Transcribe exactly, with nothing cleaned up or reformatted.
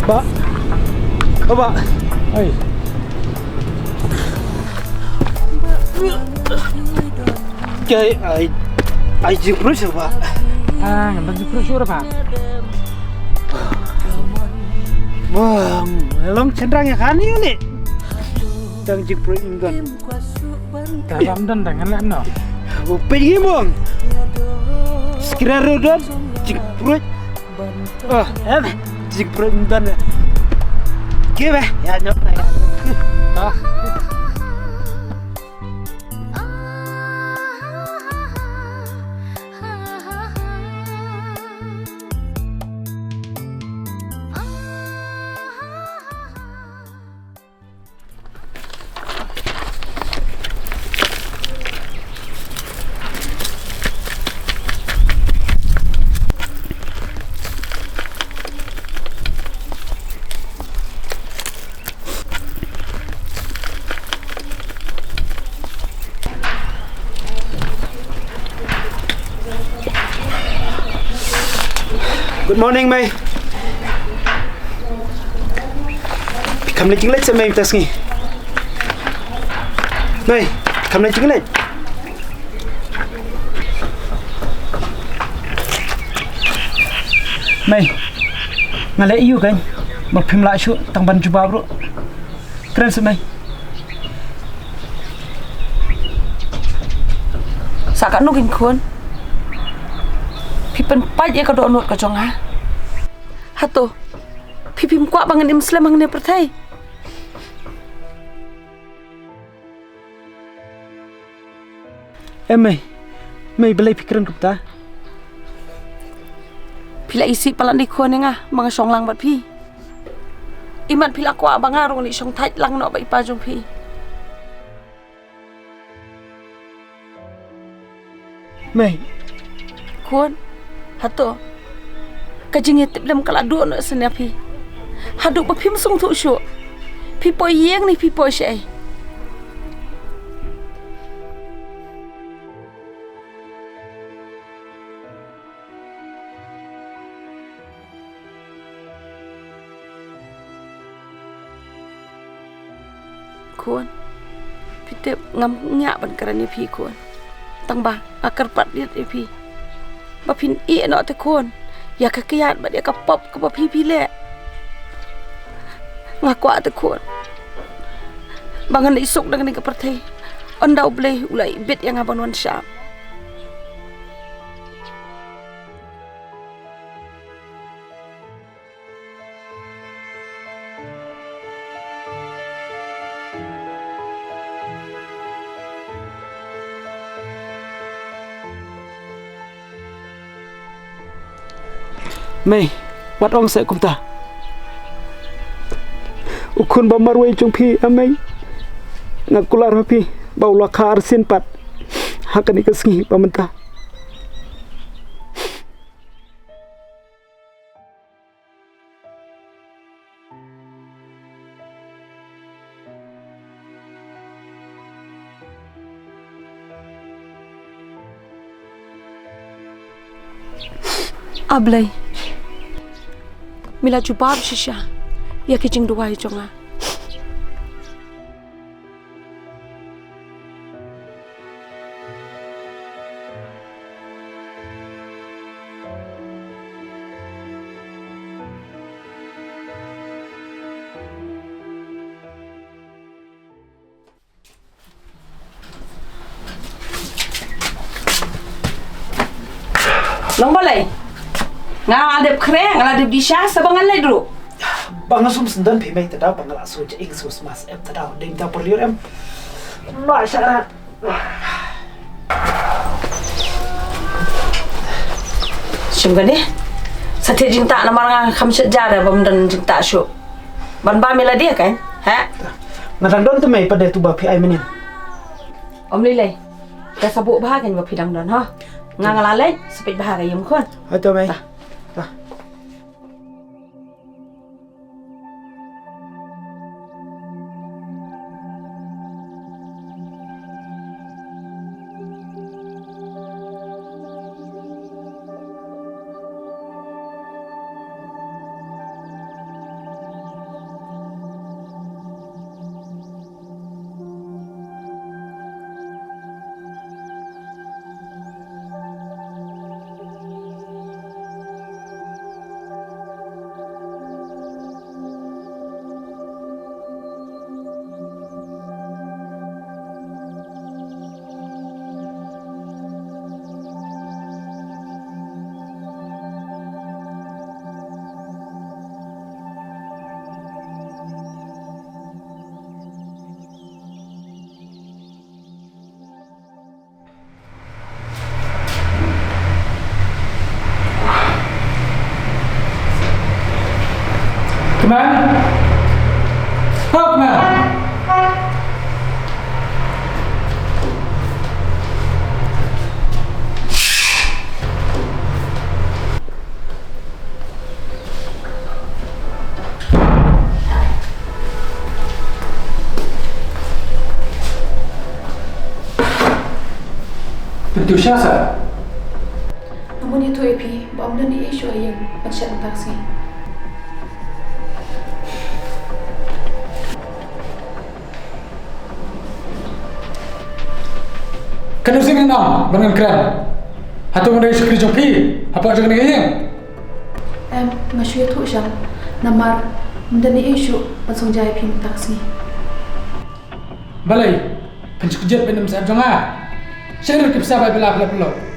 Ba. Ba. Ai. Ai, ai, ai, jingprush ba. Ah, ngan jingprush ura ba. Bang, long cendrang ya kan ini. Dang jingprush indan. Ka bam don dang ngan leh no. Ba pegi mong. Sekira rodon jingprush. Oh, em, jingprush indan. Ke ba, ya nyok. Ah. Good morning, Mei. Phi kham leit jingleit se Mei mynta sngi? Mei, kham leit jingleit? Mei, nga leh ïa u kein ba phim lah shuh tang ban jubab ruh. Kren seh Mei. Sa katno kein khun? Phi pynpait ïa ka dohnud ka jong nga. Hato phi phim kwah ba ngan im slem hangne pyrthei? Em Mei, Mei balei phi kren kumta? Phi la isih palat ne khun ïa nga ba nga shong lang bad phi. Imat phi la kwah ba nga ruh ngan ïa shong thait lang noh bad i pa jong phi. Mei. Khun, hato ka jingïatiplem ka la duh noh shen ïa phi? Haduh ba phim sngewthuh shuh phi poi ïing ne phi poi shaei. Khun, phi tip ngam ngiah ban kren ïa phi khun. Tang ba nga kyrpad ïa phi ba phin ïeh noh te khun ïa ka kiad bad ïa ka pop kaba phi phi leh. Nga kwah te khun ba ngan ïasuk da kane ka pyrthei. Ynda U Blei u la ibit ïa nga ban wan shah. Mei, wat ong seh kumta. U khun ba marwei jong phi, a Mei. Nga kular ha phi ba u la kha arsien pat ha kane ka sngi ba mynta. A Blei, me la jubab shisha ïa ki jingduwai jong nga. Long balei? Nga la dep khreh, nga la dep disha, sa ba ngan leit ruh. Ba nga sum sendon phi Mei, te da ba nga la shu jing shu smas em, te da dei mynta por liur em. Ma sha. Shim kane. Sa thied jingtah namar nga kham shet jar ba ym don jingtah shuh. Ban ba me la dei kein, ha? Nga dang don te Mei, pat de tu ba phi ai mynnin. Ym lei lei. Ka sa buh bha kein ba phi dang don, ha. Nga nga la leit, sa peit bha ka ïing khun. Hato Mei. Ta. Ta. Kmen! Ho, Kmen! Pyntieng sha sa. Nga mut ïathuh ïa phi ba ym don ei ei shuh ha ïing ban shet mynta ka sngi. Kano sien ngan ong ban ngan kren? Hato nga dei u shakri jong phi hapoh jong kane ka ïing? Em, nga shu ïathuh shang namar ym don ei ei shuh ban song ja ïa phi mynta ka sngi. Balei phin shu kjit ban ym sngap jong nga? Shaei ruh ki pisa ba phi la pynlong?